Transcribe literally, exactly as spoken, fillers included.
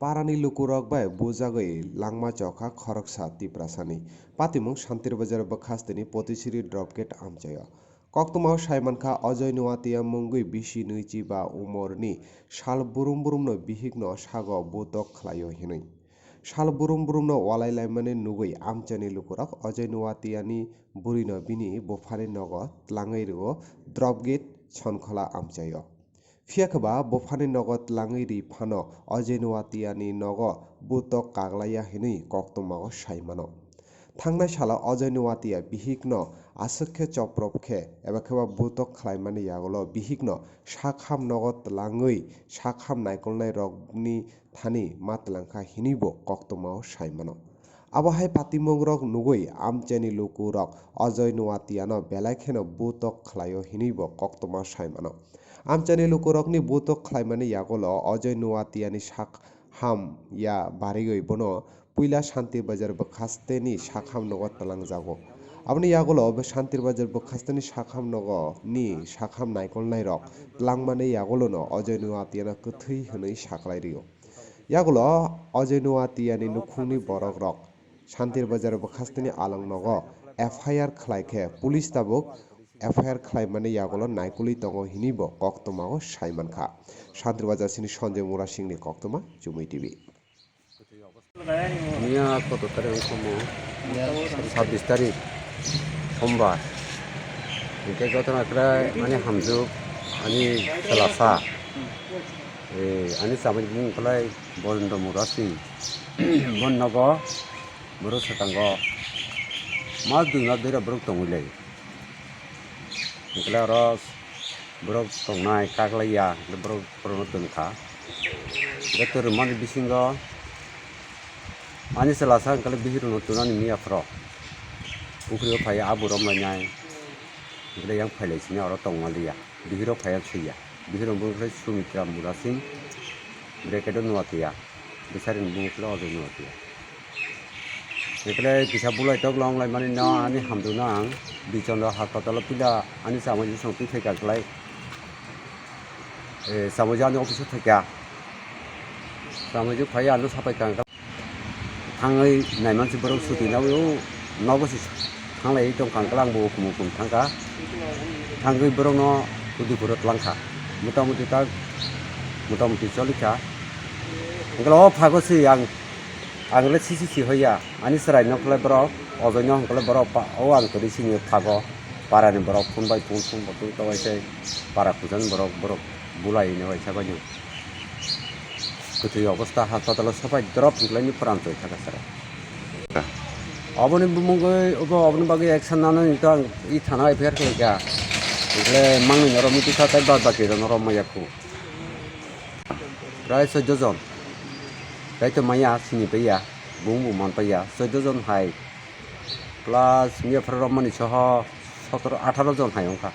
Parani lukurok bai bujagwi langma chokha khoroksa Tiprasani. Patimung Shantir Bazar bwkhasteni Potisiri drop gate amchaio. Koktwmao saimankha Ajoy Nuatia mungwi bisi nwichi ba umorni sal burum burumno bihikno sago butok khlaio hinwi. Sal burum burumno walai laimani nugwi amchaini lukurok Ajoy Nuatiani burino bini buphani nogo tlangwi rwo drop gate Sonkhola amchaio. Phiya khe ba buphani nogo tlangwi ri phano Ajoy Nuatiani nogo butok kaglaiya hinwi koktwmao sai mano. Thangnai salo Ajoy Nuatia bihikno aswk khe choprop khe eba khe ba butok khlaimani yagulo bihikno sakham nogo tlangwi sakham naikolnai rokni thani ma tlangkha hinwi bo koktwmao sai mano. Abo hai patimungrok nugwi amchaini lukurok Ajoy Nuatiano belai kheno butok khlaio hinwi bo koktwma sai mano. Amchaini lukurokni butok khlaimani yagulo Ajoy Nuatiani sak ham ya barigwi bono puila Shantir Bazar bwkhasteni sakham nogo twlangjago. Aboni yagulo bo Shantir Bazar bwkhasteni sakham nogo ni sakham naikolnairok twlangmani yagulono Ajoy Nuatiano kwthwi hwnwi saklai rio. Yagulo Ajoy Nuatiani nukhungni borokrok Shantir Bazar bwkhasteni along nogo F I R khlai khe police tabuk F I R khlaimani yagulo naikolwi tongo hinwi bo koktwmao sai mankha. Shantir Bazar sini Sanjay Murasingni koktwma, Chumui T V. Miya koto tarik wngkha mo? Sabbish tarik, Sombar. Hingke gotona krai ani hamjuk, ani chwlasa, eh, ani chamani bumung khlai Borendra Murasing. Bon nogo borok swkango mas dui mas dui rok borok tongwi lai. Hingke oro borok tongnai kaklaiya, borok, borokno tongkha. Hingke twrwngmani bisingo ani chwlasa hingke bihirno tunani miya phoro. Pukhrio phai abu romlainai. Hingke yang phailai sini oro tongmaliya. Bihiro phaiya thwiya. Bihiro bumung khe Sumitra Murasing, bracket o Nuatia. Bwsarikni bumung khe Ajoy Nuatia. Ekle kisa bulai tok long lai mani no ani hamduna ang. Bichondra hospital o pila ani chamai jisong twi thai ka klai. Eh, chamai ani office o thai ka. Chamai phai ano sapai ka. Thangwi naimansi borok suti naiwi o nogo se thanglaiwi tongkha, hwnkhe ang bo hukum hukum thangkha. Thangwi borokno Udaipuro tlangkha. Motamuti tak, motamuti cholikha. Hwnkhe o phago se ang, ang le sisi si hoya. Ani chwraino hwnkhe borok, Ojoino hwnkhe borok, o ang kwrwi sini phago. Parani borok phone bai phone, phone bo twi tongwi tei para khujani borok, borok bulai hwnwi waisa baino. Kwthwi obostha hospitalo sopai drop hwnkhlaini pran choi thaka sara. Oboni bumungwi obo oboni bagwi action nanani to ang i thana F I R khlaikha. Hwnkhe mangni norok muitu kha tei bad baki rok norok maya khu. Prai soddo jon. Tei to maya sini paiya, bumung bo man paiya, soddo jon hai. Plus miya phara romani soho sotoro atharo jon hai wngkha.